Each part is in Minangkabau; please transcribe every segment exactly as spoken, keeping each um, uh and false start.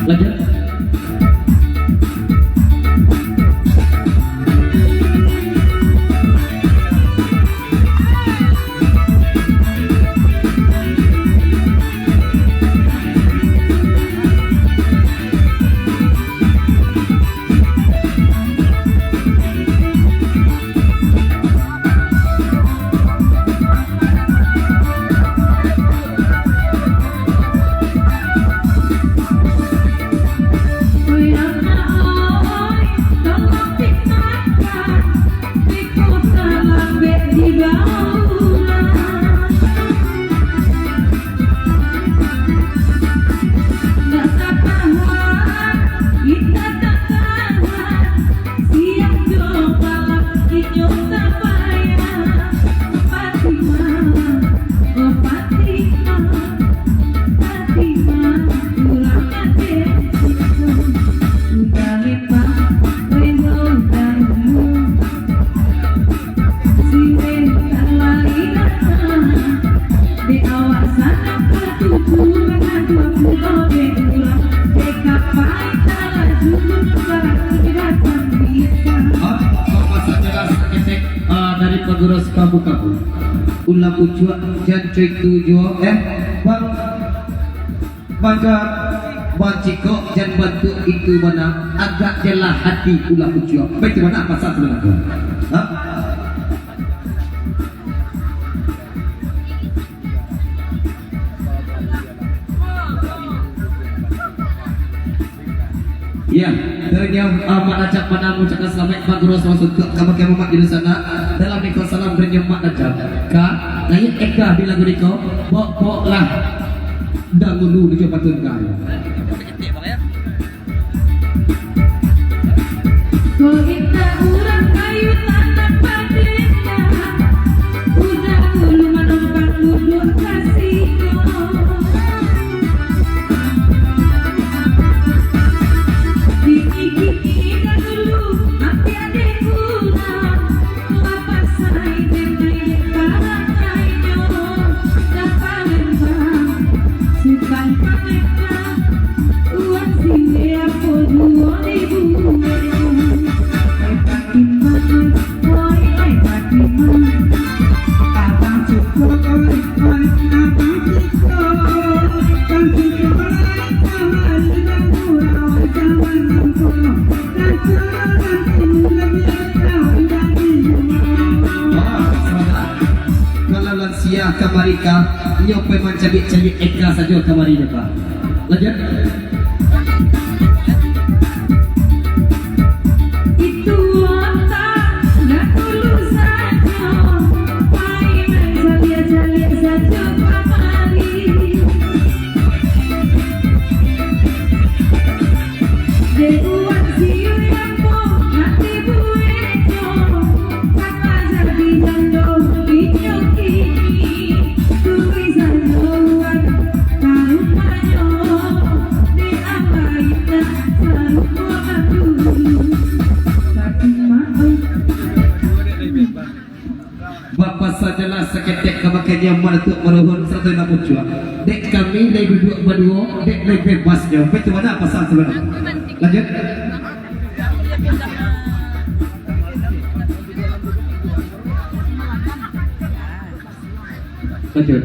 Lanjut. Ah, Bapak sajalah saketek, ah, dari Paguros Kabu-Kabu. Ulah pucuak, jan cuik tu juo, eh, Bang. Mangka bancikok jan bantuak itu bana, agak jelah hati ulah pucuak. Baitu bana pasan sabananyo. Ha? Ya, terinyo, ah, Mak Najak Panah mangucapkan salamaik bagus, selamat suntuak ka bakeh mamak di sana. Dalam niko salam terinyo Mak Najak. Ka, naiak Eka di lagu niko, bok-bok lah. Dahulu di Kabupaten Karo. Kok indak urang kayu tanah padena, udah dulu manumpang duduk kasino. Kini-kini dahulu, ampiak dek urang. Kalau lansia kamari ka, nyo pai mancabik-cabik Eka sajo kamari nyo ka. Lanjut. Itu otak dah tulus sajo, main-main caliak-caliak sajo kamari. Bapak sajalah saketek ka bakeh nyaman untuak maruhun sarato nak pucuak. Dek kami lai duduak baduo, dek lai bebas nyo. Baitu bana pasan sabananyo. Lanjut. Lanjut.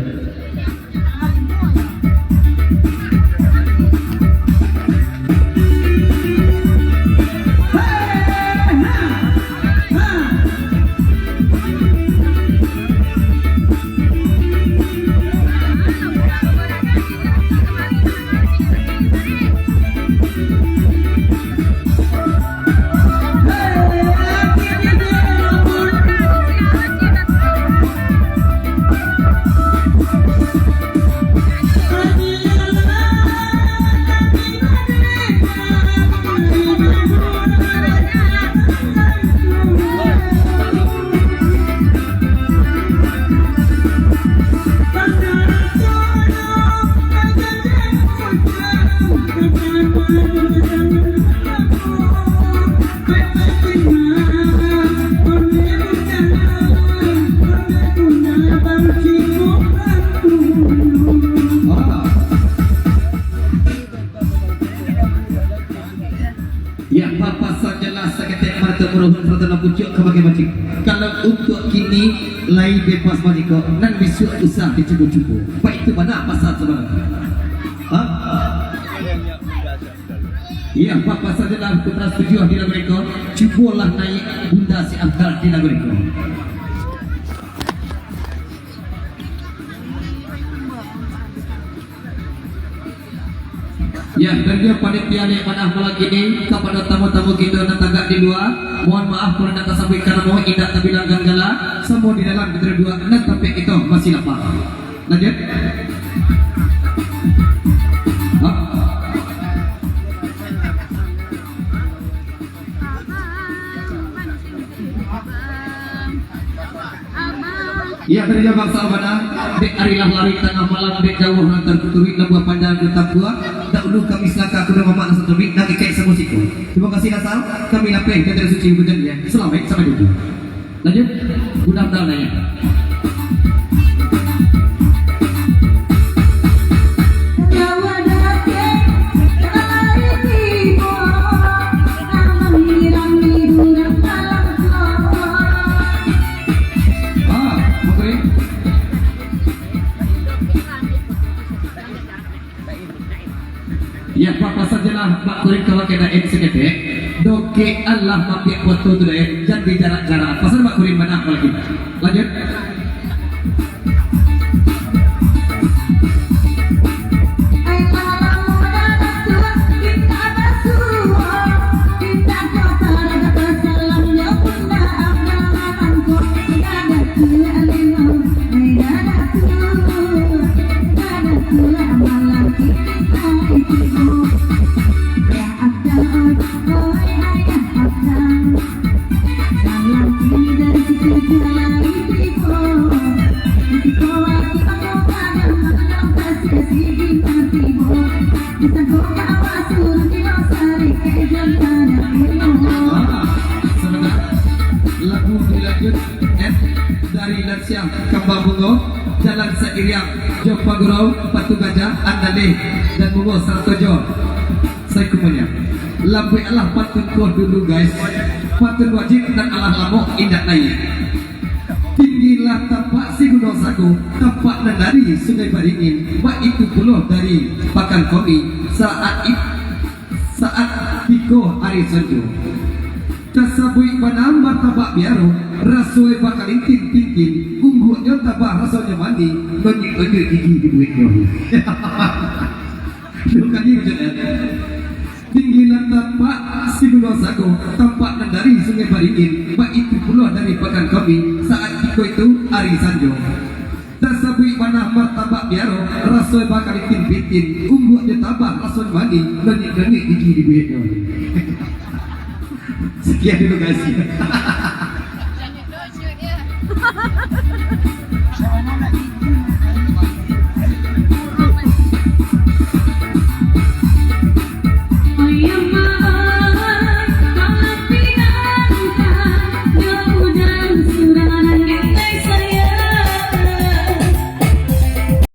Ya, papasan jelas saketek maratok muruhun sarto nan pucuak ka bagian mancik. Kalau untuak kini, lai bebas mangiko, nan bisuak usah dicubo-cubo. Baitu bana pasan sabananyo. Ha? Ya, papasan jelas putra satujuah di nagari ko, cubolah naiak bunda si Afdal di nagari ko. Ya, dari panitia nan manah malam kini, kapado tamu-tamu kito nan tagak di lua, mohon maaf kalau indak tasabuik ka namo, indak tabilangkan gala, samo di dalam kito duduak, nan tampek kito masih lapang. Lanjut. Ha? Iya, dari Jabang Sabana, dek ari lah lari tangah malam, dek jauah lah takuturuik, labuah panjang ka tapuah, dahulu kami sangka kudo mamak nasa tobik, nak ikek samo siko. Terima kasih, Nasar. Kami lapeh, kata suci hujan ya. Selamat, sampai jumpa. Lanjut, gudang dalam nanya. Ah, Mak Kurin. Ya, papasan jelah Mak Kurin ka bagian daen saketek. Dokek alah mambiak foto tu daen, jan dijarak-jarak. Pasan Mak Kurin manah lagi. Lanjut. Ah, sabananyo lagu dilanjut, eh, dari Lansiang Kambang Bungo, Jalan Sairiang, jo Pagurau, Patu Gajah, Andaleh, dan Bungo sarato jo Saikumonyo. Lambuik alah pantun ko dulu, guys. Pantun wajib nan alah lamo indak naiak. Tinggilah tampak si Gunuang Sago, tampak nan dari Sungai Baringin, baitu pulo dari Pakan Komi, saat it-, saat tiko ari sanjo. Tasabuik bana martabak biaro, raso bakalintin-tintin, ungguaknyo tabah rasonyo manih, nonyik-nonyik gigi dibueknyo. Duh, kali macam mana? Tinggilah tampak si Gunuang Sago, tampak nan dari Sungai Baringin, baitu pulo dari Pakan Komi, saat tiko itu ari sanjo. Tasabuik bana martabak biaro, raso bakalintin-lintin, ungguaknyo tabah rasonyo manih, nonyik-nonyik gigi dibueknyo. Sekian dulu, guys.